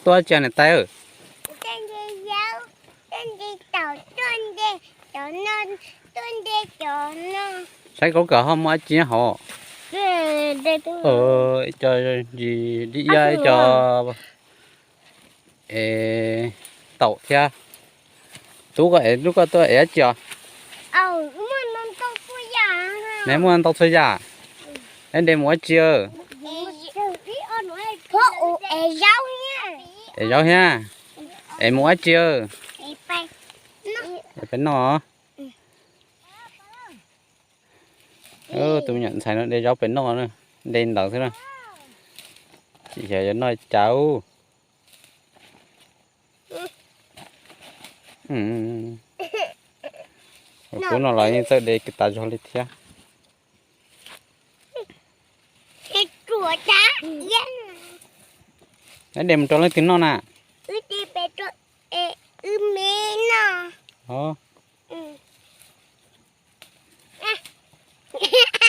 Tuaj tsi niam tais? Saib koj kawm ho muaj dab tsi hov? Ib co ntsis dib iab, ib co es taum thiab. Tub, koj es lub koj tuaj es dab tsi os? Neb muaj ntau txhua yam. Neb de mus ua dab tsi? Es zaub thiab. Es mus ua dab tsi? Es peb noj. Tus me nyuam ntxhais no de zaub pem noj, de ntawd xwb na. Tsis xav yuav noj cas. Tub no los yeej txawj de tas zog li thiab. Neb de mus rau leej twg noj na? Os,